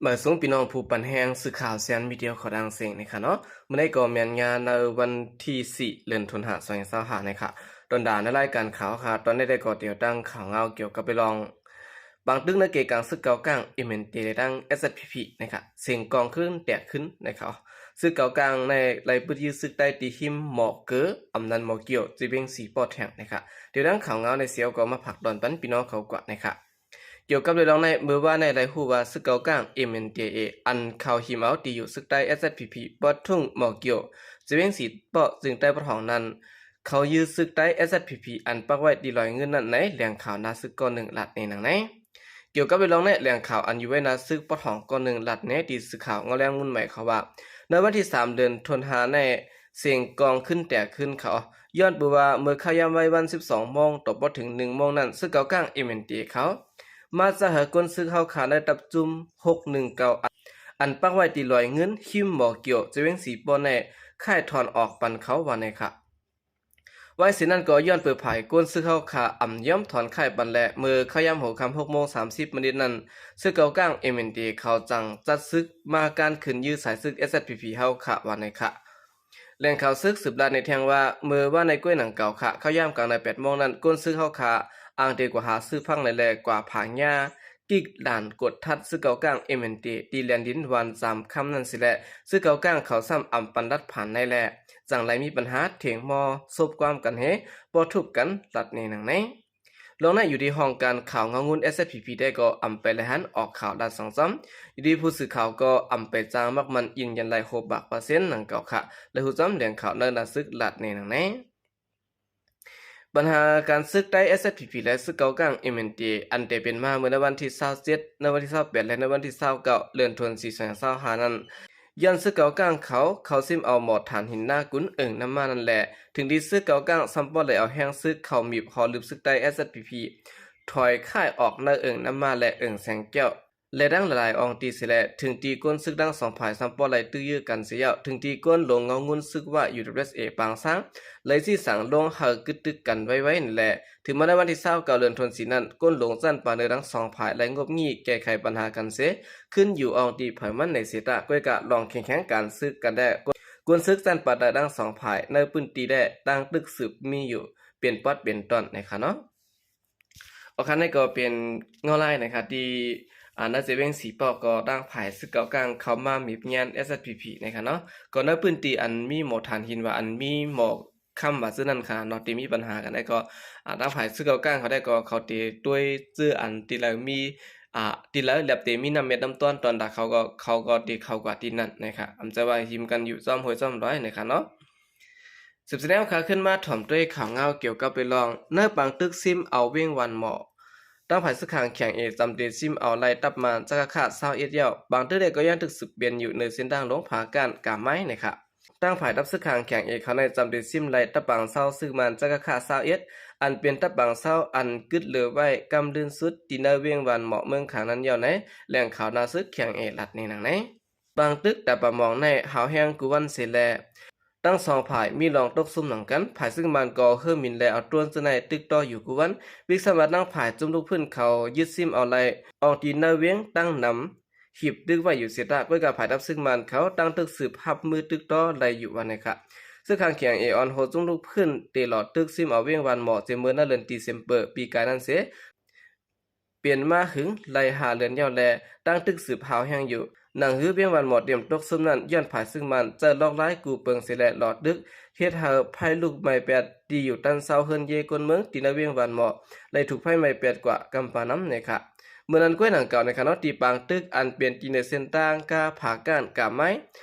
ມາສູງພີ່ນ້ອງຜູ້ປັນແຮງ ສື່ຂ່າວແຊນມີເດຍ ຂໍດັງເສັງນີ້ຄ່ະເນາະ. ມື້ນີ້ກໍແມ່ນງານໃນວັນທີສີ່ ເດືອນທັນວາ ສອງພັນຊາວຫ້ານີ້ຄ່ະ. ຕອນດາໃນລາຍການຂ່າວຄ່ະ ຕອນນີ້ໄດ້ກໍຕຽມຕັ້ງຂ່າວງາວກ່ຽວກັບເລື່ອງ ປາງຕຶກໃນເກກາງ ຊຶກເກົາກາງ ເອັມເອັນເຈ ແລະ ທັງ ເອສເອັສພີພີ ນີ້ຄ່ະ ເສັງກອງຂຶ້ນແຕກຂຶ້ນນີ້ຄ່ະ. ຊຶກເກົາກາງໃນໄລ່ປຶດຢື້ຊຶກໃຕ້ທີ່ຮິມໝໍ້ເກີ ອຳນານໝໍ້ກ່ຽວ ເຈວຽງສີປໍແທງນີ້ຄ່ະ. ຕຽມຕັ້ງຂ່າວງາວໃນເຊວກໍມາຝາກຕອນປັນພີ່ນ້ອງເຂົາກວ່ານີ້ຄ່ະ. ກ່ຽວກັບເລື່ອງໃນມື້ວານໃນໄດ້ຮູ້ວ່າ ຊຶກເກົາກາງ ເອັມເອັນເຈເອ ອັນເຂົາຮິມເອົາທີ່ຢູ່ຊຶກໃຕ້ ເອສເອັສພີພີ ປອດທຸ່ງໝໍ້ກ່ຽວ ເຈວຽງສີປໍ ຈຶ່ງໃຕ້ປະທ້ອງນັ້ນ ເຂົາຢື້ຊຶກໃຕ້ ເອສເອັສພີພີ ອັນປັກໄວ້ທີ່ລອຍເງິນນັ້ນໃນ ແຫຼ່ງຂ່າວໜ້າຊຶກກ້ອນໜຶ່ງລາດແນງໃນ. ກ່ຽວກັບເລື່ອງໃນແຫຼ່ງຂ່າວອັນຢູ່ໄວ້ໜ້າຊຶກປະທ້ອງກ້ອນໜຶ່ງລາດແນງ ທີ່ສື່ຂ່າວເງົາແລງງຸ່ນໃໝ່ເຂົາວ່າ ໃນວັນທີສາມ ເດືອນທັນວາໃນ ເສັງກອງຂຶ້ນແຕກຂຶ້ນເຂົາ ຍ້ອນເພາະວ່າເມື່ອເຂົ້າຍາມໄວວັນ ສິບສອງໂມງ ຕໍ່ບໍ່ເຖິງ ໜຶ່ງໂມງນັ້ນ ຊຶກເກົາກາງ ເອັມເອັນເຈ ເຂົາ ມາຈະໃຫ້ກົນຊຶກເຮົາຂ້າໃນຕັບຈຸ່ມ ຫົກໜຶ່ງເກົ້າ ອັນ ອັນປັກໄວ້ທີ່ລອຍເງິນ ຮິມໝໍ້ກ່ຽວ ເຈວຽງສີປໍ ແນ່ ຄ້າຍຖອນອອກປັນເຂົາວ່າແນ່ຄ່ະ. ໄວ້ເຊັ່ນນັ້ນກໍຍ້ອນເປີດພາຍ ກົນຊຶກເຮົາຂ້າອຳຍອມຖອນຄ້າຍປັນ ແລະ ເມື່ອເຂົ້າຍາມຫົວຄ່ຳ ຫົກໂມງ ສາມສິບມະນິດນັ້ນ ຊຶກເກົາກາງ ເອັມເອັນເຈ ເຂົາຈັ່ງຈັດຊຶກມາການຂຶ້ນຢື້ສາຍຊຶກ ເອສເອັສພີພີ ເຮົາຂ້າວ່າແນ່ຄ່ະ. ແຫຼ່ງຂ່າວຊຶກສືບລາດໃນແທງວ່າ ເມື່ອວານໃນກ້ວຍໜັງເກົ່າຄ່ະ ເຂົ້າຍາມກາງໃນ ແປດໂມງນັ້ນ ກົນຊຶກເຮົາຂ້າອ່າງເດກວ່າຫາຊື້ຟັງໃນແລກວ່າຜາງຍາ ກິກລານກົດທັດ ຊຶກເກົາກາງ ເອັມເອັນເຈ ທີ່ແລນດິນຫວານສາມຄຳນັ້ນຊິແລະ ຊຶກເກົາກາງເຂົາຊ້ຳອຳປັນລັດຜ່ານໃນແລະ ຈັ່ງໄດ້ມີບັນຫາເຖງມໍ່ ສົບຄວາມກັນເຮ ບໍ່ທຸບກັນ ລັດແນງໃນ. ລອງໃນຢູ່ທີ່ຫ້ອງການຂ່າວເງົາງຸ່ນ ເອສເອັສພີພີ ໄດ້ກໍອຳໄປລາຍງານອອກຂ່າວລາດສອງຈ້ອມ ຢູ່ທີ່ຜູ້ສື່ຂ່າວກໍອຳໄປຈ້າງມັກໝັ້ນຢືນຢັນໄດ້ຫົກບາກເປີເຊັນໜັງເກົ່າຄ່ະ ແລະ ຮູ້ຈ້ອມແຫຼ່ງຂ່າວໃນໜ້າຊຶກລາດແນງໃນ. ບັນຫາການຊຶກໃຕ້ ເອສເອັສພີພີ ແລະ ຊຶກເກົາກາງ ເອັມເອັນເຈ ອັນແຕ່ເປັນມາເມື່ອໃນວັນທີຊາວເຈັດ ໃນວັນທີຊາວແປດ ແລະ ໃນວັນທີຊາວເກົ້າ ເດືອນທັນວາ ສອງພັນຊາວຫ້ານັ້ນ ຍ້ອນຊຶກເກົາກາງເຂົາ ເຂົາຊິມເອົາໝໍ້ຖ່ານຫີນນາກຸນ ເອີ່ງນ້ຳມານັ້ນແຫຼະ ເຖິງທີ່ຊຶກເກົາກາງຊ້ຳບໍ່ໄດ້ເອົາແຮງຊຶກເຂົ້າມີບເຂົ້າລຶບຊຶກໃຕ້ ເອສເອັສພີພີ ຖອຍຄ້າຍອອກໃນເອີ່ງນ້ຳມາ ແລະ ເອີ່ງແສງແກ້ວ ແລະ ດັ່ງຫຼາຍໆອ່ອງຕີເສຍແລະ ເຖິງທີ່ກົນຊຶກທັງສອງຝ່າຍຊ້ຳບໍ່ໄດ້ຕື້ຢື້ກັນເສຍແລ້ວ ເຖິງທີ່ກົນຫຼົງເງົາງຸ່ນຊຶກວ່າ ຢູດັບເບິນຢູເອັສເອ ປາງຊ້າງ ໄດ້ຊີ້ສັ່ງລົງໃຫ້ກຶດຕຶກກັນໄວໆນັ້ນແຫຼະ ເຖິງມາໃນວັນທີຊາວເກົ້າ ເດືອນທັນວານີ້ນັ້ນ ກົນຫຼົງຊັ້ນປານເໜືອທັງສອງຝ່າຍໄດ້ງົບງິ້ງແກ້ໄຂບັນຫາກັນເສຍ ຂຶ້ນຢູ່ອ່ອງຕີໃຜມັນໃນເສຍຕາ ກ້ວຍກະລອງແຂ່ງຂັນກັນຊຶກກັນແດ່ ກົນຊຶກຊັ້ນປານໃຕ້ທັງສອງຝ່າຍໃນພື້ນທີ່ແດ່ ຕ່າງຕຶກສືບມີຢູ່ເປັນປອດເປັນຕອນໃນຂະເນາະ. ໂອເຄ ນີ້ກໍເປັນເງົາລາຍນະຄະ ທີ່ ອາ ນາເຈວຽງສີປໍ ກໍທາງຝ່າຍຊຶກເກົາກາງເຂົ້າມາມີບຍານ ເອສເອັສພີພີ ນະຄະເນາະ ກໍໃນພື້ນທີ່ອັນມີໝໍ້ຖ່ານຫີນວ່າ ອັນມີໝໍ້ ຄຳວ່າຊື່ນັ້ນຄ່ະເນາະ ທີ່ມີບັນຫາກັນໄດ້ກໍ ອາ ທາງຝ່າຍຊຶກເກົາກາງເຂົາໄດ້ກໍ ເຂົາເຕຕວຍຊື່ອັນທີ່ລາວມີ ອາ ທີ່ລາວແລບເຕມີນ້ຳເມັດນ້ຳຕ້ອນຕອນດາ ເຂົາກໍ ເຂົາກໍເຕເຂົ້າກວ່າທີ່ນັ້ນນະຄະ ອຳຈະວ່າຮິມກັນຢູ່ຈ້ອມຫ້ວຍຈ້ອມດອຍນະຄະເນາະ. ສືບສະແນວຂາຂຶ້ນມາຖອມດ້ວຍຂ່າວງາວກ່ຽວກັບເລື່ອງ ໃນປາງຕຶກຊິມເອົາວຽງວານໝໍ້ ທາງຝ່າຍຊຶກຂ້າງແຂງເອ ຈຳເຕຊິມເອົາໄລ່ຕັບມານ ຈັກກະຄາດ ຊາວເອັດ ແລ້ວ ປາງຕຶກໃດກໍຍັງຖືກສືບເປັນຢູ່ເນີເສັ້ນທາງຫຼວງຜາກ້ານ ກາໄມ້ນະຄະ. ທາງຝ່າຍທັບຊຶກຂ້າງແຂງເອເຂົາໃນຈຳເດຊິມໄລ່ຕັບປາງເຊົາຊຶກມານຈັກກະຄາດຊາວເອັດ ອັນເປັນຕັບປາງເຊົາອັນກຶດເຫຼືອໄວ້ກຳລື່ນສຸດທີ່ໃນວຽງວານເໝາະເມືອງຂາງນັ້ນແລ້ວໃນແຫຼ່ງຂ່າວໜ້າຊຶກແຂງເອລັດແນງໃນ. ບາງຕຶກຕາປາມອງໃນຫາວແຮງກູວັນເສແລ ທັງສອງຝ່າຍມີລອງຕົກຊຸມໜັງກັນ, ຝ່າຍຊຶກມານກໍເຮີໝິນແລເອົາໂດຣນຊະໄນຕຶກຕໍ່ຢູ່ກູວັນ, ວິກສຳລັດນາງຝ່າຍຈຸມລຸກພື້ນເຂົາຍຶດຊິມເອົາໄລ່ອອງຕີນໃນວຽງຕັ້ງນຳ ຮີບຕຶກໄວ້ຢູ່ເສຕາ, ກ້ວຍກາຝ່າຍທັບຊຶກມານເຂົາຕັ້ງຕຶກສືບຮັບມືຕຶກຕໍ່ໄລ່ຢູ່ວ່າໃນຂະ. ຊຶກຂ້າງແຂງເອອ່ອນໂຮຈຸມລຸກພື້ນເຕຫຼໍ່ຕຶກຊິມເອົາວຽງວານເໝາະ ເຈາເມີນໃນເດືອນດີເຊັມເປີປີກາຍນັ້ນເສ ເປັນມາຫຶງໄລ່ຫ້າເດືອນແລ້ວ ແລະ ຕັ້ງຕຶກສືບຮາວແຮງຢູ່. ໜັງຮືວຽງວານເໝາະຕຽມຕົກຊຸມນັ້ນ ຍ້ອນຝ່າຍຊຶກມານໃຊ້ລອກລາຍກູ້ເປິງເສແລຫຼໍ່ຕຶກ ເຮັດໃຫ້ໄຟລຸກໄໝ້ແປດທີ່ຢູ່ຕັນເຊົາເຮືອນເຢຄົນເມືອງທີ່ໃນວຽງວານເໝາະ ໄດ້ຖືກໄຟໄໝ້ແປດກວ່າກຳປານຳໃນຂະ. ເມື່ອນັ້ນກ້ວຍໜັງກ່າວໃນຂະເນາະທີ່ປາງຕຶກອັນເປັນທີ່ໃນເສັ້ນທາງກາຜາກ້ານກາໄມ້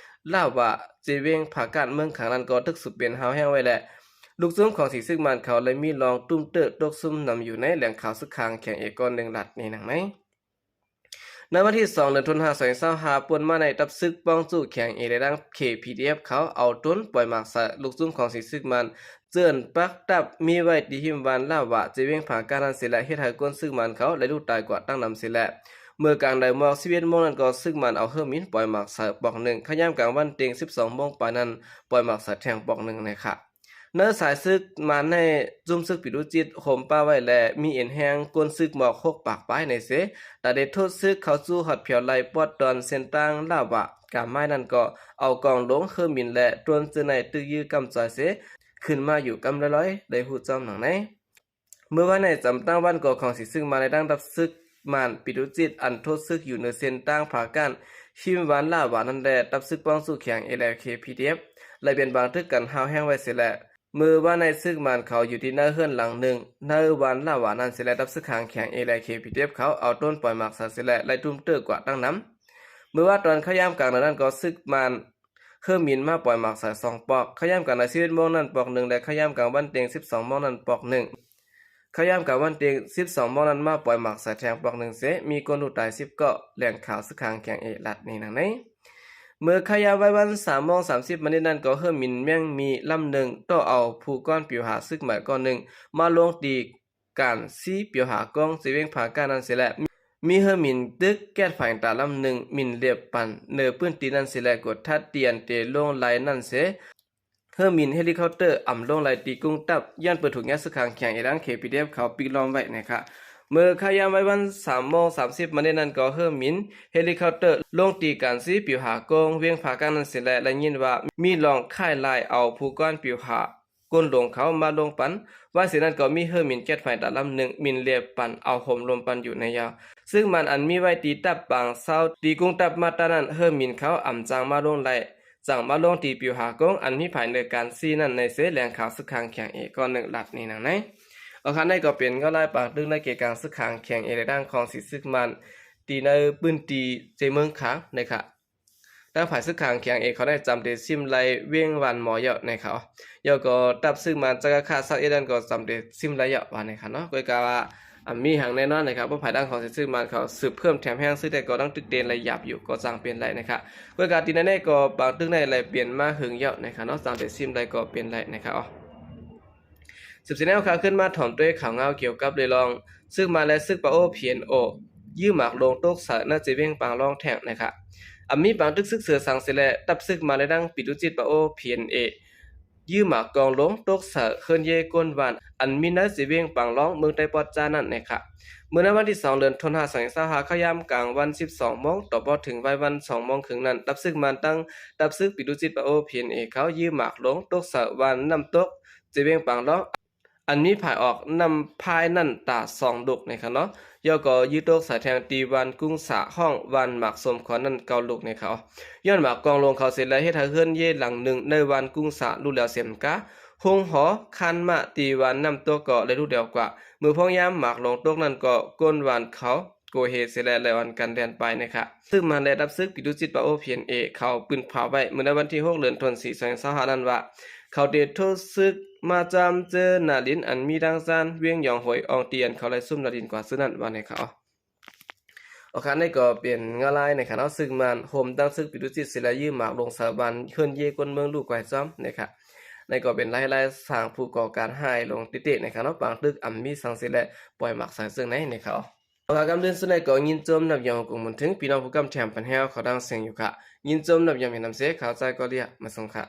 ລາວວ່າ ເຈວຽງຜາກ້ານເມືອງຂາງນັ້ນກໍຖືກສຸບເປັນຮາວແຮງໄວ້ແລະ ລູກຊຸມຂອງສີຊຶກມານເຂົາໄດ້ມີລອງຕຸ້ມເຕີຕົກຊຸມນຳຢູ່ໃນແຫຼ່ງຂ່າວຊຶກຂ້າງແຂງເອກອນໜຶ່ງລັດໃນໜັງໃນ. ໃນວັນທີສອງ ເດືອນທັນວາ ສອງພັນຊາວຫ້າ ປ່ນມາໃນຕັບຊຶກປ້ອງຈູ້ແຂງເອ ແລະ ດັ່ງເຄ ພີດີເອັຟ ເຂົາເອົາໂດຣນປ່ອຍໝາກໃສ່ລູກຊຸມຂອງສີຊຶກມານ ເຈີນປັກຕັບມີໄວ້ທີ່ຮິມວານລາວວ່າ ເຈວຽງຜາກ້ານນັ້ນເສແລ ເຮັດໃຫ້ກົ້ນຊຶກມານເຂົາໄດ້ລຸດຕາຍກວ່າຕັ້ງນຳເສແລ. ເມື່ອກາງໃດໝອກ ສິບເອັດໂມງນັ້ນກໍຊຶກມານເອົາເຮີໝິນປ່ອຍໝາກໃສ່ປອກໜຶ່ງ, ຂະຍາມກາງວັນເຕັງ ສິບສອງໂມງປາຍນັ້ນ ປ່ອຍໝາກໃສ່ແທ່ງປອກໜຶ່ງໃນຂະ. ໃນສາຍສຶກມານໃນ ຈຸ້ມຊຶກປີຕຸຈິດໂຮມປ້າໄວ້ ແລະ ມີເອັນແຮງກົ້ນຊຶກໝອກຫົກປາກປາຍໃນເຊ ຕາເດໂທດຊຶກເຂົ້າສູ່ຮອດແຜວໄລ່ປອດດອນເສັ້ນທາງລາວາກາມາຍນັ້ນກໍເອົາກອງຫຼົງ ເຮີມິນ ແລະ ໂດຣນເຈີໄນຕຶກຢື້ກຳຈອຍເຊ ຂຶ້ນມາຢູ່ກຳລອຍໆ ໄດ້ຮູ້ຈ້ອມໜັງໃນ. ເມື່ອວານໃນຈຳຕັ້ງວັນກໍຂອງສີຊຶກມານ ແລະ ທັງທັບຊຶກມານປີຕຸຈິດ ອັນໂທດຊຶກຢູ່ເນີເສັ້ນທາງຜາກ້ານ ຮິມວານລາວານັ້ນ ແລະ ທັບຊຶກປ້ອງສູ້ແຂງເອ ແລະ ເຄ ພີ ດີ ເອັຟ ໄລ່ບຽນບາງຕຶກກັນຮ້າວແຮງໄວ້ເສຍແລ້ວ. ເມື່ອວານໃນຊຶກມານເຂົາຢູ່ທີ່ໃນເຮືອນຫຼັງໜຶ່ງ ໃນວານລາວານັ້ນເສຍແລ້ວ ທັບຊຶກຫາງແຂງເອ ແລະ ເຄ ພີ ດີ ເອັຟ ເຂົາເອົາໂດຣນປ່ອຍໝາກສາຍເສຍແລ້ວ ໄລ່ຕຸ້ມເຕີກວາດຕັ້ງນຳ. ເມື່ອວານຕອນເຂົ້າຍາມກາງນານນັ້ນກໍຊຶກມານ ເຮີມິນມາປ່ອຍໝາກສາຍສອງປອກ ເຂົ້າຍາມກາງນານສິບເອັດໂມງນັ້ນປອກໜຶ່ງ ແລະ ເຂົ້າຍາມກາງວັນເຕັງສິບສອງໂມງນັ້ນປອກໜຶ່ງ ເຂົ້າຍາມກາງວັນເຕັງສິບສອງໂມງນັ້ນມາປ່ອຍໝາກສາຍແທງປອກໜຶ່ງເສ ມີຄົນຮູ້ຕາຍສິບເກາະ ແຫຼ່ງຂ່າວຊຶກຫາງແຂງເອລາດນີ້ນາງໃນ. ເມື່ອເຂົ້າຍາມໄວວັນສາມໂມງສາມສິບມານີ້ນັ້ນກໍເຮີມິນແມ່ງມີລຳໜຶ່ງຕໍ່ເອົາພູກ້ອນປິວຫາຊຶກໃໝ່ກ້ອນໜຶ່ງມາລົງຕີການຊີປິວຫາກົງເຊວຽງຜາກ້ານນັ້ນເສແລະ ມີເຮີມິນຕຶກແກັດໄຟຕາລຳໜຶ່ງມິນລຽບປັນເນີພື້ນທີ່ນັ້ນເສແລະ ກົດທັດຕຽນເຕລົງໄລ່ນັ້ນເສ ເຮີມິນເຮລິຄອບເຕີອຳລົງໄລ່ຕີກຸງຕັບ ຍ້ອນເປີດຖືກຍາຊຶກຫາງແຂງເອລານ ເຄ ພີ ດີ ເອັຟ ເຂົາປິກລ້ອມໄວ້ນະຄະ. ເມື່ອເຂົ້າຍາມໄວວັນສາມໂມງສາມສິບມານີ້ນັ້ນກໍເຮີມິນເຮລິຄອບເຕີລົງຕີການຊີປິວຫາກົງວຽງຜາກ້ານນັ້ນເສແລະ ໄດ້ຍິນວ່າມີລອງຄ້າຍລາຍເອົາພູກ້ອນປິວຫາ ກົ້ນຫຼົງເຂົາມາລົງປັນ. ວ່າເສຍນັ້ນກໍມີເຮີມິນແກັດໄຟຕາລຳໜຶ່ງມິນລຽບປັນເອົາໂຮມລົມປັນຢູ່ໃນຍາວ ຊຶ່ງມັນອັນມີໄວ້ຕີຕັບບາງເຊົາ ຕີກຸງຕັບມາຕານັ້ນ ເຮີມິນເຂົາອຳຈັ່ງມາລົງໄລ່ ຈັ່ງມາລົງຕີປິວຫາກົງ ອັນມີພາຍໃນການຊີ້ນັ້ນໃນເສ ແຫຼ່ງຂ່າວຊຶກຫາງແຂງເອກ້ອນໜຶ່ງລາດນີ້ນາງໃນ. ເອົາຄະ ນັ້ນກໍເປັນເງົາລາຍປາງຕຶກໃນເຂດກາງຊຶກຫາງແຂງເອ ແລະ ທາງຂອງສີຊຶກມານ ທີ່ໃນພື້ນທີ່ເຈເມືອງຄາງນະຄະ. ທາງຝ່າຍຊຶກຫາງແຂງເອເຂົາໄດ້ຈຳເຕຊິມໄລ່ວຽງວານໝໍເຢາະນະຄະ ເຢາະກໍຕັບຊຶກມານຈັກກະຄາດຊາວເອັດນັ້ນກໍຈຳເຕຊິມໄລ່ເຢາະວ່ານະຄະເນາະ. ກໍກະວ່າ ອາ ມີຫຍັງແນ່ນອນນະຄະ ເພາະພາຍທາງຂອງເສຍຊຶກມານເຂົາສືບເພີ່ມແຖມແຮງຊຶກ ແຕ່ກໍຕ້ອງຕຶກເຕນໄລ່ຫຍາບຢູ່ ກໍຈັ່ງເປັນໄລ່ນະຄະ. ກໍກະທີ່ໃນໆກໍບາງຕຶກໃນໄລ່ປ່ຽນມາຫຶງເຢາະນະຄະເນາະ ຈຳເຕຊິມໄລ່ກໍເປັນໄລ່ນະຄະ. ສືບສຽນແນວຂ່າວຂຶ້ນມາຖອມດ້ວຍຂ່າວງາວກ່ຽວກັບເລື່ອງລອງ ຊຶກມານ ແລະ ຊຶກປາໂອ ພີເອັນໂອ ຢື້ມາກລົງຕົກໃສ່ໃນເຈວຽງປາງລອງແທ້ງນະຄະ. ອາ ມີບາງຕຶກຊຶກເສືອສັງເສແລະ ຕັບຊຶກມານ ແລະ ທັງປີຕຸຈິດປາໂອ ພີເອັນເອ ຢື້ມາກອງລົງຕົກໃສ່ເຮືອນເຢກ້ນຫວານ ອັນມີໃນເຈວຽງປາງລອງເມືອງໃຕ້ປອດຈ້ານັ້ນນະຄະ. ເມື່ອໃນວັນທີສອງເດືອນທັນວາ ສອງພັນຊາວຫ້າ ເຂົ້າຍາມກາງວັນສິບສອງໂມງ ຕໍ່ພໍເຖິງໄວວັນສອງໂມງເຄິ່ງນັ້ນ ຕັບຊຶກມານ ທັງ ຕັບຊຶກປີຕຸຈິດປາໂອ ພີເອັນເອ ເຂົາຢື້ມາກລົງຕົກໃສ່ຫວ່ານນ້ຳຕົກ ເຈວຽງປາງລອງ ອັນມີພາຍອອກນ້ຳພາຍນັ້ນຕາສອງລູກນະຄະເນາະ. ເຢາະກໍຢື້ຕົກໃສ່ແທງທີ່ຫວ່ານກຸງສາ ຫ້ອງຫວ່ານໝາກສົມຄວນນັ້ນເກົ້າລູກນະຄະ. ຍ້ອນໝາກກອງລົງເຂົາເສແລະ ເຮັດໃຫ້ເຮືອນເຢຫຼັງໜຶ່ງໃນຫວ່ານກຸງສາ ລຸແຫຼວເສມກາ ໂຮງຫໍຄານມ້າທີ່ຫວ່ານນ້ຳຕົກກໍໄດ້ລຸແຫຼວກວ່າ. ເມື່ອພວກຍາມໝາກລົງຕົກນັ້ນກໍກົ້ນຫວ່ານເຂົາ ໂກເຮເສແລະ ໄລ່ອອນກັນແລ່ນໄປນະຄະ. ຊຶກມານ ແລະ ຕັບຊຶກປີຕຸຈິດປາໂອ ພີເອັນເອ ເຂົາປືນພາວໄວ້ເມື່ອໃນວັນທີຫົກເດືອນທັນວາ ສອງພັນຊາວຫ້ານັ້ນວ່າ ເຂົາເຕໂທດຊຶກມາຈາມເຈີນາລິນ ອັນມີດັ່ງຈານວຽງຢອງໂຫຍອອງຕຽນ ເຂົາໄລ່ຊຸມນາລິນກວ່າຊື່ນັ້ນວ່ານະຄະ. ເອົາຄະ ນີ້ກໍເປັນງານລາຍນະຄະເນາະ ຊຶກມານໂຮມຕັ້ງຊຶກປີຕຸຈິດເສແລະ ຢື້ມາກລົງໃສ່ຫວ່ານເຮືອນເຢກົ້ນເມືອງລູກໄກວຈ້ອມນະຄະ. ນີ້ກໍເປັນລາຍລາຍສ້າງຜູ້ກໍ່ການຮ້າຍລົງເຕະໆນະຄະເນາະ ບາງຕຶກອຳມີສັງເສແລະ ປ່ອຍໝາກສາຍເຊິ່ງໃນນະຄະ. ເອົາຄະ ກຳເລື່ອງສຸດໃນກໍຍິນຊົມນຳຢອງກົງບຸນເຖິງ ພີ່ນ້ອງຜູ້ກຳແຖມປັນແຮວເຂົ້າດັງເສັງຢູ່ຄະ. ຍິນຊົມນຳຢອງເຫັນນຳເສ ຂ່າວໃຈກໍເລຍມາສົ່ງຄະ.